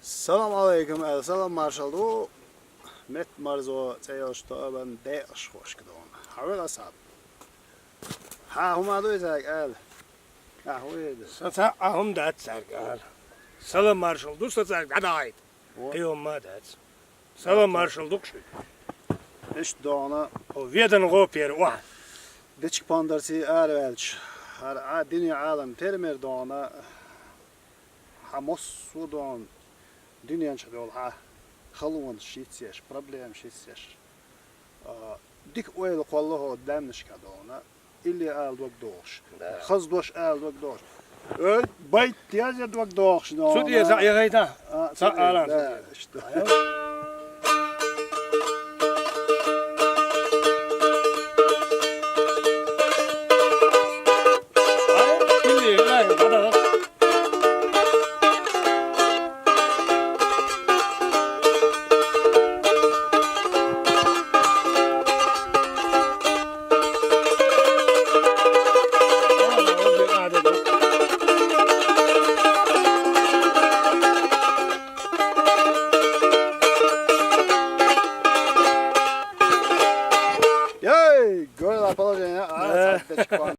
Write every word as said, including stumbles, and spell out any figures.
Салам Ӏалайкум, аьлла, салам маршалла ду. Метта марзо цӀе йолча тоабан декъашхошка дона. Хьавел, Асхьаб. Хьа, хӀума ду иза, аьлла. Ахьа, хӀу ида? Са цхьа а хӀума дац цаьрга, аьлла. Салам маршалла ду, со цаьрга дӀадахьийта. Во. Кхин хӀума дац. Салам маршалла ду-кх шуьга. Иштта дона. Хьо ведан гӀо пера, охьа. Дечка-пондарца араваьлча, хӀара Ӏа дуьне-Ӏалам тера мер дона. Хьа массо а дона, дуьнен чу долу хьа халонаш йицъеш, проблемаш йицъеш. А, дика ойла кхолла хьо даьмнашка дона, илли ала дог дохуш. Да. Хаза дош ала дог дохуш. Ой, байт деза дог дохуш дона. Цу деза, я гайта? А, цу деза, ала, да, цу деза. Иштта. Ай, илли, ай, хада. Ей, гойло положение, а, э. Саддачка.